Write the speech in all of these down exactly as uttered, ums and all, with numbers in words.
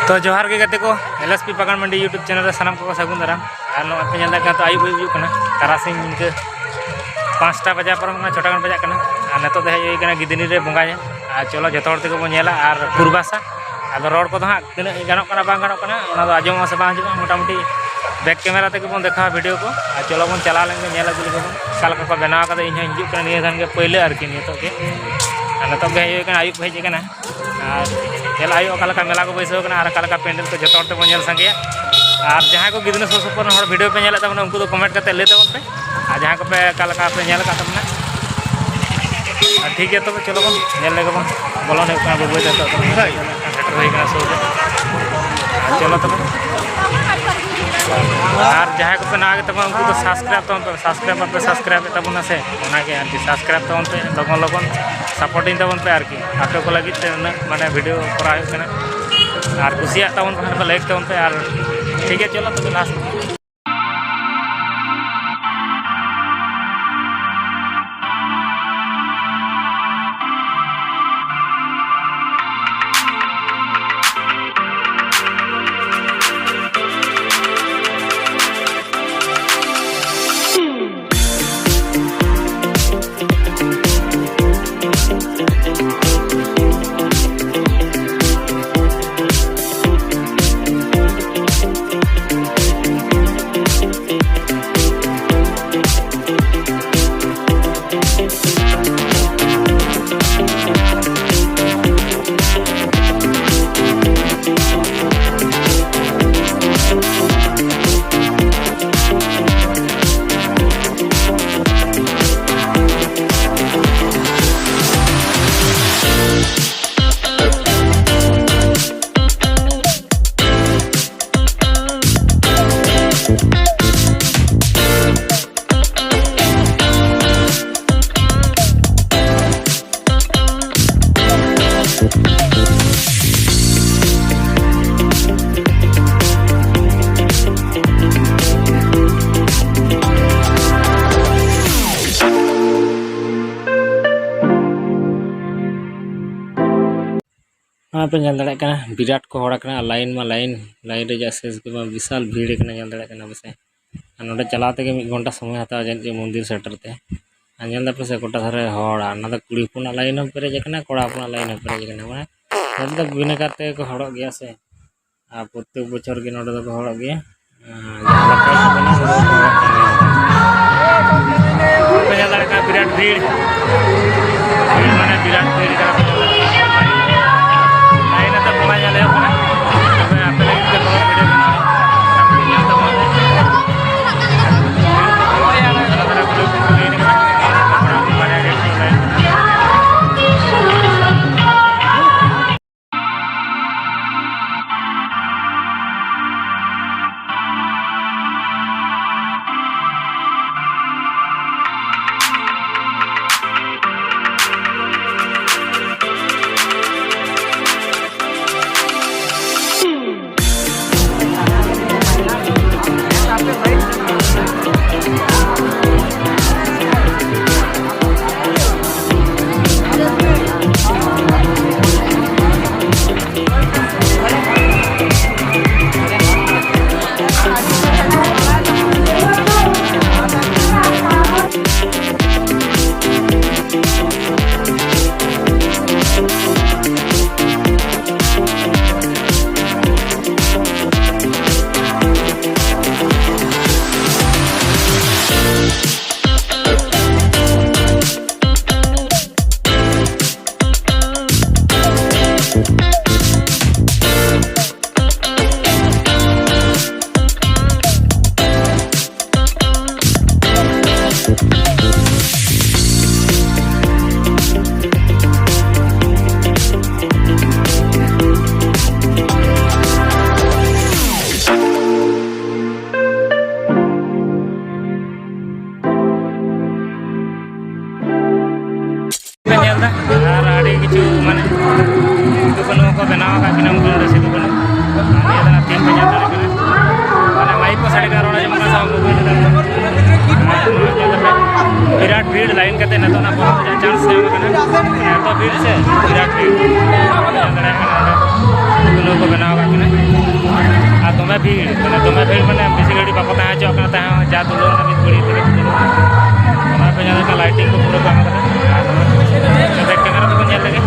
ᱛᱚ ᱡᱚᱦᱟᱨ ᱜᱮ ᱜᱟᱛᱮ ᱠᱚ, ᱮᱞ ᱮᱥ ᱯᱤ ᱯᱟᱠᱟᱲ ᱢᱟᱱᱰᱤ YouTube ᱪᱮᱱᱮᱞ ᱨᱮ ᱥᱟᱱᱟᱢ ᱠᱚᱠᱚ ᱥᱟᱹᱜᱩᱱ ᱫᱟᱨᱟᱢ᱾ ᱟᱨ ᱱᱚᱜᱼᱚᱭ ᱯᱮ ᱧᱮᱞ ᱫᱟᱲᱮᱭᱟᱜ ᱠᱟᱱᱟ, ᱛᱚ ᱟᱹᱭᱩᱵ ᱟᱹᱭᱩᱵ ᱦᱩᱭᱩᱜ ᱠᱟᱱᱟ, ᱛᱟᱨᱟᱥᱤᱧ ᱤᱱᱠᱟᱹ ᱯᱟᱸᱪᱴᱟ ᱵᱟᱡᱟᱣ ᱯᱟᱨᱚᱢ ᱠᱟᱱᱟ, ᱪᱷᱚᱴᱟ ᱜᱟᱱ ᱵᱟᱡᱟᱜ ᱠᱟᱱᱟ᱾ ᱟᱨ ᱱᱤᱛᱚᱜ ᱫᱚ ᱦᱮᱡ ᱦᱩᱭ ᱠᱟᱱᱟ ᱜᱤᱫᱟᱹᱱᱤ ᱨᱮ ᱵᱚᱸᱜᱟ ᱧᱮᱞ᱾ ᱟᱨ ᱪᱚᱞᱚ ᱡᱚᱛᱚ ᱦᱚᱲ ᱛᱮᱜᱮ ᱵᱚᱱ ᱧᱮᱞᱟ ᱟᱨ ᱯᱩᱨᱵᱟᱥᱟ᱾ ᱟᱫᱚ ᱨᱚᱲ ᱠᱚᱫᱚ ᱦᱟᱸᱜ ᱛᱤᱱᱟᱹᱜ ᱜᱟᱱᱚᱜ ᱠᱟᱱᱟ ᱵᱟᱝ ᱜᱟᱱᱚᱜ ᱠᱟᱱᱟ, ᱚᱱᱟ ᱫᱚ ᱟᱸᱡᱚᱢᱚᱜᱼᱟ ᱥᱮ ᱵᱟᱝ ᱟᱸᱡᱚᱢᱚᱜᱼᱟ, ᱢᱚᱴᱟᱢᱩᱴᱤ ᱵᱮᱠ ᱠᱮᱢᱮᱨᱟ ᱛᱮᱜᱮ ᱵᱚᱱ ᱫᱮᱠᱷᱟᱣᱟ ᱵᱷᱤᱰᱤᱭᱳ ᱠᱚ᱾ ᱟᱨ ᱪᱚᱞᱚ ᱵᱚᱱ ᱪᱟᱞᱟᱣ ᱞᱮᱱ ᱜᱮ, ᱧᱮᱞ ᱟᱹᱜᱩ ᱞᱮᱜᱮ ᱵᱚᱱ ᱚᱠᱟ ᱞᱮᱠᱟ ᱠᱚ ᱵᱮᱱᱟᱣ ᱠᱟᱫᱟ᱾ ᱤᱧ ᱦᱚᱸᱧ ᱦᱤᱡᱩᱜ ᱠᱟᱱᱟ ᱱᱤᱭᱟᱹ ᱫᱷᱟᱣ ᱜᱮ ᱯᱟᱹᱭᱞᱟᱹ ᱟᱨᱠᱤ, ᱱᱤᱛᱚᱜ ᱜᱮ᱾ ᱟᱨ ᱱᱤᱛᱚᱜ ᱜᱮ ᱦᱮᱡ ᱦᱩᱭ ᱠᱟᱱᱟ, ᱟᱹᱭᱩᱵ ᱦᱮᱡ ᱠᱟᱱᱟ᱾ ᱟᱨ ᱧᱮᱞ ᱦᱩᱭᱩᱜᱼᱟ ᱚᱠᱟ ᱞᱮᱠᱟ ᱢᱮᱞᱟ ᱠᱚ ᱵᱟᱹᱭᱥᱟᱹᱣ ᱠᱟᱱᱟ ᱟᱨ ᱚᱠᱟ ᱞᱮᱠᱟ ᱯᱮᱱᱰᱮᱞ ᱠᱚ ᱡᱚᱛᱚ ᱦᱚᱲ ᱛᱮᱵᱚᱱ ᱧᱮᱞ ᱥᱟᱸᱜᱮᱭᱟ᱾ ᱟᱨ ᱡᱟᱦᱟᱸᱭ ᱠᱚ ᱜᱤᱫᱽᱨᱟᱹ ᱥᱩᱨ ᱥᱩᱯᱩᱨ ᱨᱮᱱ ᱦᱚᱲ ᱵᱷᱤᱰᱤᱭᱳ ᱯᱮ ᱧᱮᱞᱮᱫ ᱛᱟᱵᱚᱱᱟ, ᱩᱱᱠᱩ ᱫᱚ ᱠᱚᱢᱮᱱᱴ ᱠᱟᱛᱮ ᱞᱟᱹᱭ ᱛᱟᱵᱚᱱ ᱯᱮ᱾ ᱟᱨ ᱡᱟᱦᱟᱸᱭ ᱠᱚᱯᱮ ᱚᱠᱟ ᱞᱮᱠᱟ ᱯᱮ ᱧᱮᱞ ᱟᱠᱟᱫ ᱛᱟᱵᱚᱱᱟ, ᱟᱨ ᱴᱷᱤᱠ ᱜᱮᱭᱟ, ᱛᱚᱵᱮ ᱪᱚᱞᱚ ᱵᱚᱱ ᱧᱮᱞ ᱞᱮᱜᱮ ᱵᱚᱱ᱾ ᱵᱚᱞᱚᱱ ᱦᱩᱭᱩᱜ ᱠᱟᱱᱟ ᱵᱟᱹᱭ ᱵᱟᱹᱭ ᱛᱮ, ᱱᱤᱛᱚᱜ ᱫᱚ ᱥᱮᱴᱮᱨ ᱦᱩᱭ ᱠᱟᱱᱟ ᱥᱩᱨ ᱨᱮ᱾ ᱟᱨ ᱪᱚᱞᱚ ᱛᱚᱵᱮ, ᱟᱨ ᱡᱟᱦᱟᱸᱭ ᱠᱚᱯᱮ ᱱᱟᱣᱟ ᱜᱮ ᱛᱟᱵᱚᱱᱟ, ᱩᱱᱠᱩ ᱫᱚ ᱥᱟᱵᱥᱠᱨᱟᱭᱤᱵ ᱛᱟᱵᱚᱱ ᱯᱮ, ᱥᱟᱵᱥᱠᱨᱟᱭᱤᱵ ᱵᱟᱯᱮ ᱥᱟᱵᱥᱠᱨᱟᱭᱤᱵ ᱮᱫ ᱛᱟᱵᱚᱱᱟ ᱥᱮ, ᱚᱱᱟᱜᱮ ᱟᱨᱠᱤ, ᱥᱟᱵᱥᱠᱨᱟᱭᱤᱵ ᱛᱟᱵᱚᱱ ᱯᱮ, ᱞᱚᱜᱚᱱ ᱞᱚᱜᱚᱱ ᱥᱟᱯᱳᱨᱴᱤᱝ ᱛᱟᱵᱚᱱ ᱯᱮ ᱟᱨᱠᱤ᱾ ᱟᱯᱮ ᱠᱚ ᱞᱟᱹᱜᱤᱫ ᱛᱮ ᱩᱱᱟᱹᱜ ᱢᱟᱱᱮ ᱵᱷᱤᱰᱤᱭᱳ ᱠᱚᱨᱟᱣ ᱦᱩᱭᱩᱜ ᱠᱟᱱᱟ᱾ ᱟᱨ ᱠᱩᱥᱤᱭᱟᱜ ᱛᱟᱵᱚᱱ ᱠᱷᱟᱱ ᱯᱮ ᱞᱟᱭᱤᱠ ᱛᱟᱵᱚᱱ ᱯᱮ᱾ ᱟᱨ ᱴᱷᱤᱠ ᱜᱮᱭᱟ, ᱪᱚᱞᱚ ᱛᱚᱵᱮ ᱞᱟᱥᱴ᱾ ᱯᱮ ᱧᱮᱞ ᱫᱟᱲᱮᱭᱟᱜ ᱠᱟᱱᱟ, ᱵᱤᱨᱟᱴ ᱠᱚ ᱦᱚᱲ ᱟᱠᱟᱱᱟ, ᱞᱟᱭᱤᱱ ᱢᱟ ᱞᱟᱭᱤᱱ, ᱞᱟᱭᱤᱱ ᱨᱮᱭᱟᱜ ᱥᱮᱥ ᱜᱮ ᱵᱟᱝ, ᱵᱤᱥᱟᱞ ᱵᱷᱤᱲ ᱟᱠᱟᱱᱟ, ᱧᱮᱞ ᱫᱟᱲᱮᱭᱟᱜ ᱠᱟᱱᱟ ᱯᱮᱥᱮ᱾ ᱟᱨ ᱱᱚᱰᱮ ᱪᱟᱞᱟᱣ ᱛᱮᱜᱮ ᱢᱤᱫ ᱜᱷᱚᱱᱴᱟ ᱥᱚᱢᱚᱭ ᱦᱟᱛᱟᱣᱟ ᱡᱟᱹᱱᱤᱡ ᱪᱚ ᱢᱚᱱᱫᱤᱨ ᱥᱮᱴᱮᱨ ᱛᱮ᱾ ᱟᱨ ᱧᱮᱞ ᱫᱟᱯᱮ ᱥᱮ ᱜᱚᱴᱟ ᱫᱷᱟᱨᱮ ᱦᱚᱲ, ᱟᱨ ᱚᱱᱟ ᱫᱚ ᱠᱩᱲᱤ ᱦᱚᱯᱚᱱᱟᱜ ᱞᱟᱭᱤᱱ ᱦᱚᱸ ᱯᱮᱨᱮᱡ ᱟᱠᱟᱱᱟ, ᱠᱚᱲᱟ ᱦᱚᱯᱚᱱᱟᱜ ᱞᱟᱭᱤᱱ ᱦᱚᱸ ᱯᱮᱨᱮᱡ ᱟᱠᱟᱱᱟ, ᱢᱟᱱᱮ ᱱᱚᱰᱮ ᱫᱚ ᱵᱤᱱᱟᱹ ᱠᱟᱨ ᱛᱮᱜᱮ ᱠᱚ ᱦᱚᱲᱚᱜ ᱜᱮᱭᱟ ᱥᱮ᱾ ᱟᱨ ᱯᱨᱚᱛᱮᱠ ᱵᱚᱪᱷᱚᱨ ᱜᱮ ᱱᱚᱰᱮ ᱫᱚᱠᱚ ᱦᱚᱲᱚᱜ ᱜᱮᱭᱟ᱾ ᱟᱨ ᱡᱟᱦᱟᱸ ᱞᱮᱠᱟ ᱠᱚ ᱢᱮᱱᱟ, ᱱᱚᱰᱮ ᱫᱚᱠᱚ ᱦᱚᱲᱚᱜ ᱠᱟᱱ ᱜᱮᱭᱟ᱾ ᱯᱮ ᱧᱮᱞ ᱫᱟᱲᱮᱭᱟᱜ ᱠᱟᱱᱟ, ᱵᱤᱨᱟᱴ ᱵᱷᱤᱲ, ᱵᱷᱤᱲ ᱢᱟᱱᱮ ᱵᱤᱨᱟᱴ ᱵᱷᱤᱲ ᱠᱟᱱᱟ᱾ ᱞᱟᱭᱤᱱ ᱟᱛᱮ ᱵᱚᱸᱜᱟ ᱧᱮᱞ ᱦᱩᱭᱩᱜ ᱠᱟᱱᱟ᱾ ᱛᱚᱵᱮ ᱟᱯᱮ ᱞᱟᱹᱜᱤᱫ ᱛᱮ ᱵᱚᱲᱚ ᱵᱷᱤᱰᱤᱭᱳ ᱠᱟᱱᱟ, ᱧᱮᱞ ᱛᱟᱵᱚᱱ ᱯᱮ᱾ ᱵᱤᱨᱟᱴ ᱵᱷᱤᱲ ᱞᱟᱭᱤᱱ ᱠᱟᱛᱮ ᱱᱤᱛᱚᱜ ᱚᱱᱟ ᱯᱚᱨᱚᱵᱽ ᱨᱮᱭᱟᱜ ᱪᱟᱱᱥ ᱧᱟᱢ ᱟᱠᱟᱱᱟ᱾ ᱢᱟᱱᱮ ᱮᱛᱚ ᱵᱷᱤᱲ ᱥᱮ, ᱵᱤᱨᱟᱴ ᱵᱷᱤᱲ᱾ ᱧᱮᱞ ᱫᱟᱲᱮᱭᱟᱜ ᱠᱟᱱᱟ ᱚᱸᱰᱮ ᱫᱩᱞᱟᱹᱣ ᱠᱚ ᱵᱮᱱᱟᱣ ᱟᱠᱟᱫ ᱠᱤᱱᱟ᱾ ᱟᱨ ᱫᱚᱢᱮ ᱵᱷᱤᱲ, ᱢᱟᱱᱮ ᱫᱚᱢᱮ ᱵᱷᱤᱲ, ᱢᱟᱱᱮ ᱵᱮᱥᱤ ᱜᱷᱟᱹᱲᱤ ᱵᱟᱠᱚ ᱛᱟᱦᱮᱸ ᱦᱚᱪᱚᱣᱟᱜ ᱠᱟᱱᱟ, ᱛᱟᱦᱮᱸ ᱦᱚᱸ ᱡᱟ ᱫᱩᱞᱟᱹᱣ ᱚᱱᱟ ᱢᱤᱫ ᱜᱷᱟᱹᱲᱤ ᱛᱮᱜᱮ ᱫᱩᱞᱟᱹᱣ᱾ ᱚᱱᱟ ᱯᱮ ᱧᱮᱞ ᱞᱮᱠᱷᱟᱱ ᱞᱟᱭᱴᱤᱝ ᱠᱚ ᱯᱩᱨᱟᱹ ᱠᱚ ᱮᱢ ᱟᱠᱟᱫᱟ᱾ ᱟᱨ ᱱᱚᱣᱟ ᱵᱮᱠ ᱠᱮᱢᱮᱨᱟ ᱛᱮᱵᱚᱱ ᱧᱮᱞ ᱞᱮᱜᱮ᱾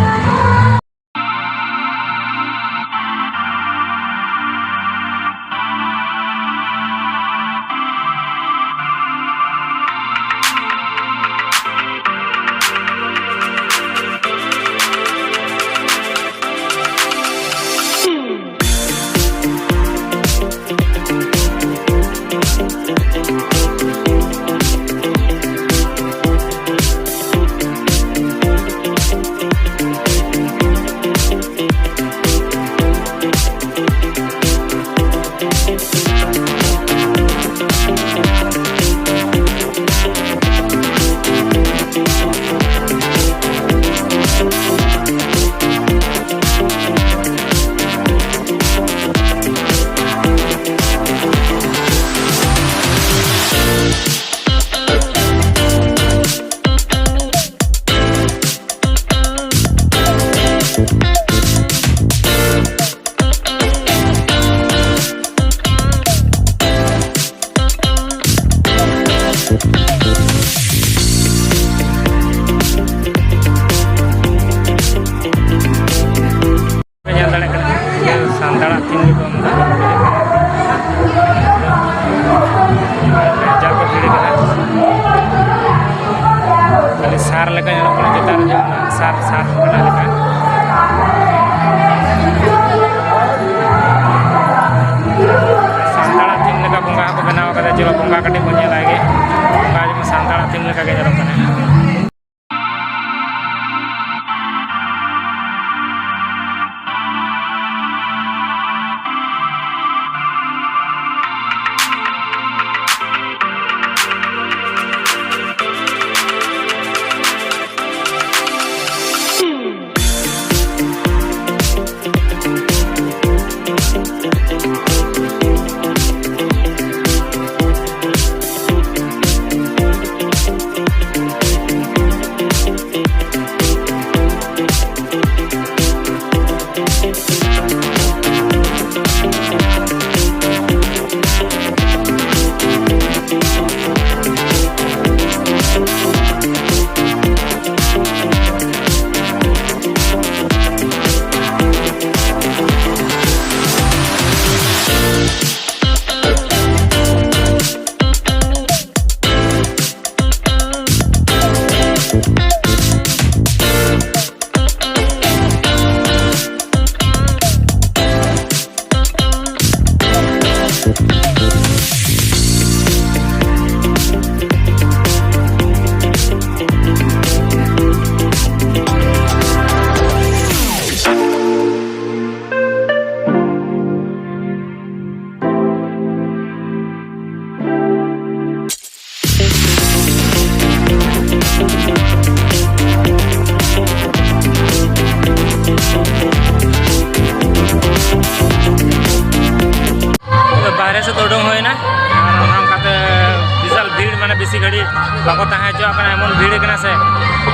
ᱵᱟᱠᱚ ᱛᱟᱦᱮᱸ ᱦᱚᱪᱚᱣᱟᱜ ᱠᱟᱱᱟ, ᱮᱢᱚᱱ ᱵᱷᱤᱲ ᱠᱟᱱᱟ ᱥᱮ᱾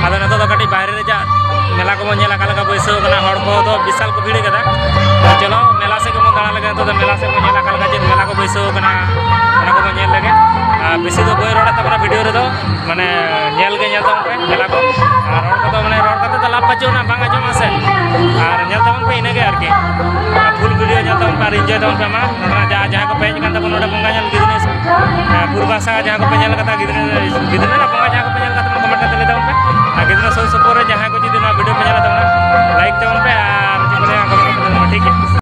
ᱟᱫᱚ ᱱᱤᱛᱚᱜ ᱫᱚ ᱠᱟᱹᱴᱤᱡ ᱵᱟᱭᱨᱮ ᱨᱮᱭᱟᱜ ᱢᱮᱞᱟ ᱠᱚᱵᱚᱱ ᱧᱮᱞᱟ, ᱚᱠᱟ ᱞᱮᱠᱟ ᱵᱟᱹᱭᱥᱟᱹᱣ ᱠᱟᱱᱟ, ᱦᱚᱲ ᱠᱚ ᱫᱚ ᱵᱤᱥᱟᱞ ᱠᱚ ᱵᱷᱤᱲ ᱠᱟᱫᱟ᱾ ᱪᱚᱞᱚ, ᱢᱮᱞᱟ ᱥᱮᱫ ᱜᱮᱵᱚᱱ ᱫᱟᱬᱟ ᱞᱮᱜᱮ᱾ ᱱᱤᱛᱚᱜ ᱫᱚ ᱢᱮᱞᱟ ᱥᱮᱫ ᱵᱚᱱ ᱧᱮᱞᱟ, ᱚᱠᱟ ᱞᱮᱠᱟ ᱪᱮᱫ ᱢᱮᱞᱟ ᱠᱚ ᱵᱟᱹᱭᱥᱟᱹᱣ ᱠᱟᱱᱟ, ᱚᱱᱟ ᱠᱚᱵᱚᱱ ᱧᱮᱞ ᱞᱮᱜᱮ᱾ ᱟᱨ ᱵᱮᱥᱤ ᱫᱚ ᱵᱟᱹᱧ ᱨᱚᱲᱮᱫ ᱛᱟᱵᱚᱱᱟ ᱵᱷᱤᱰᱤᱭᱳ ᱨᱮᱫᱚ, ᱢᱟᱱᱮ, ᱧᱮᱞ ᱜᱮ ᱧᱮᱞ ᱛᱟᱵᱚᱱ ᱯᱮ ᱢᱮᱞᱟ ᱠᱚ᱾ ᱟᱨ ᱨᱚᱲ ᱠᱚᱫᱚ, ᱢᱟᱱᱮ, ᱨᱚᱲ ᱠᱟᱛᱮ ᱫᱚ ᱞᱟᱵᱷ ᱵᱟᱹᱪᱩᱜ ᱟᱱᱟ, ᱵᱟᱝ ᱟᱸᱡᱚᱢᱚᱜᱼᱟ ᱥᱮ᱾ ᱟᱨ ᱧᱮᱞ ᱛᱟᱵᱚᱱ ᱯᱮ ᱤᱱᱟᱹᱜᱮ ᱟᱨᱠᱤ᱾ ᱟᱨ ᱯᱷᱩᱞ ᱵᱷᱤᱰᱤᱭᱳ ᱧᱮᱞ ᱛᱟᱵᱚᱱ ᱯᱮ ᱟᱨ ᱤᱱᱡᱚᱭ ᱛᱟᱵᱚᱱ ᱯᱮ᱾ ᱢᱟ, ᱱᱚᱰᱮ ᱡᱟ-, ᱡᱟᱦᱟᱸᱭ ᱠᱚᱯᱮ ᱦᱮᱡ ᱟᱠᱟᱱ ᱛᱟᱵᱚᱱᱟ ᱱᱚᱰᱮ ᱵᱚᱸᱜᱟ ᱧᱮᱞ, ᱜᱤᱫᱽᱨᱟᱹ, ᱦᱮᱸ, ᱯᱩᱨᱵᱟᱥᱟ ᱡᱟᱦᱟᱸ ᱠᱚᱯᱮ ᱧᱮᱞ ᱠᱟᱫᱟ, ᱜᱤᱫᱽᱨᱟᱹ, ᱜᱤᱫᱽᱨᱟᱹ ᱨᱮᱱᱟᱜ ᱵᱚᱸᱜᱟ ᱡᱟᱦᱟᱸ ᱠᱚᱯᱮ ᱧᱮᱞ ᱠᱟᱫᱟ, ᱠᱚᱢᱮᱱᱴ ᱠᱟᱛᱮ ᱞᱟᱹᱭ ᱛᱟᱵᱚᱱ ᱯᱮ᱾ ᱟᱨ ᱜᱤᱫᱽᱨᱟᱹ ᱥᱩᱨ ᱥᱩᱯᱩᱨ ᱨᱮ ᱡᱟᱦᱟᱸᱭ ᱠᱚ ᱡᱩᱫᱤ ᱱᱚᱣᱟ ᱵᱷᱤᱰᱤᱭᱳ ᱯᱮ ᱧᱮᱞ ᱛᱟᱵᱚᱱᱟ, ᱞᱟᱭᱤᱠ ᱛᱟᱵᱚᱱ ᱯᱮ ᱟᱨ ᱪᱮᱫ ᱠᱚ ᱞᱟᱹᱭᱟ, ᱠᱚᱢᱮᱱᱴ ᱠᱟᱛᱮ ᱞᱟᱹᱭ ᱛᱟᱵᱚᱱ ᱯᱮ, ᱴᱷᱤᱠ ᱜᱮᱭᱟ᱾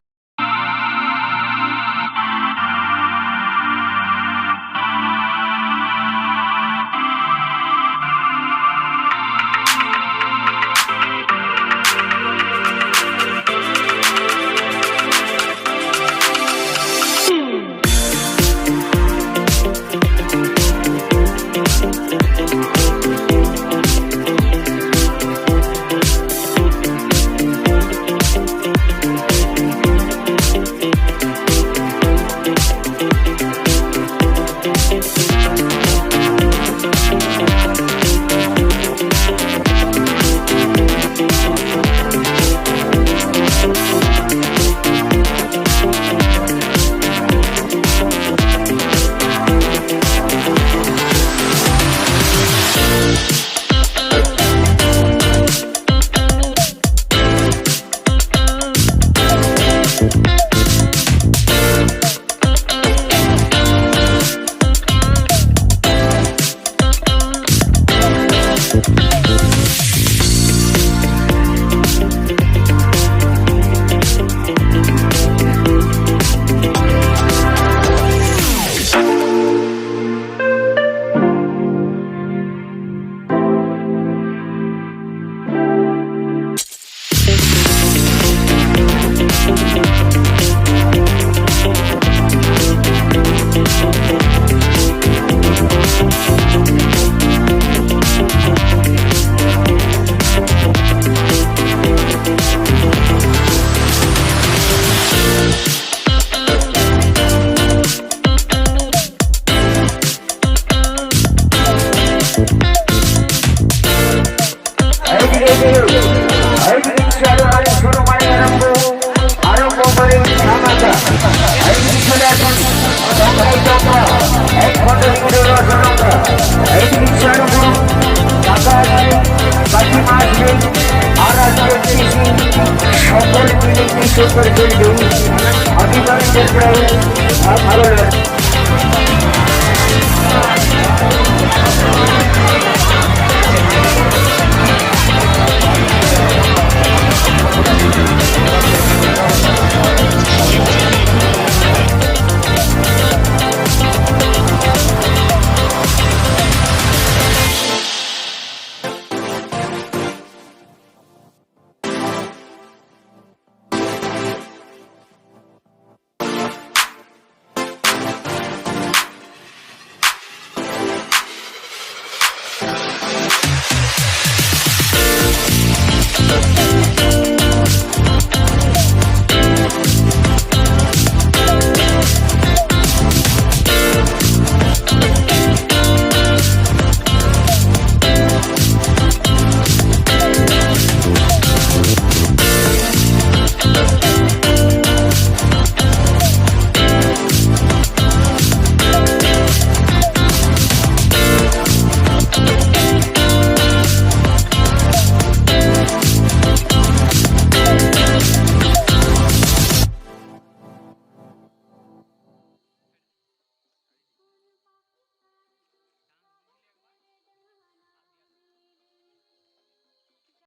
ᱠᱚᱨᱮ ᱧᱟᱢ ᱟᱠᱟᱫ ᱟᱭᱤᱱ ᱥᱮᱞᱮᱫ ᱥᱚᱨᱠᱟᱨᱤ ᱪᱟᱠᱨᱟ ᱮᱠ ᱠᱷᱚᱸᱰ ᱜᱤᱫᱽᱨᱟᱹ ᱨᱚᱪᱚᱱᱟ ᱟᱭᱤᱱ ᱥᱮᱞᱮᱫ ᱵᱩᱨᱩ ᱴᱟᱠᱟ ᱠᱟᱹᱴᱤ ᱢᱟᱥ ᱨᱮ ᱟᱨ ᱟᱨ ᱥᱚᱠᱚᱞ ᱵᱤᱱᱤᱰ ᱥᱩᱯᱟᱨ ᱵᱤᱞᱰᱤᱝ ᱟᱹᱰᱤ ᱵᱟᱝ ᱡᱮᱯᱲᱟᱣ ᱟᱨ ᱵᱷᱟᱞᱚ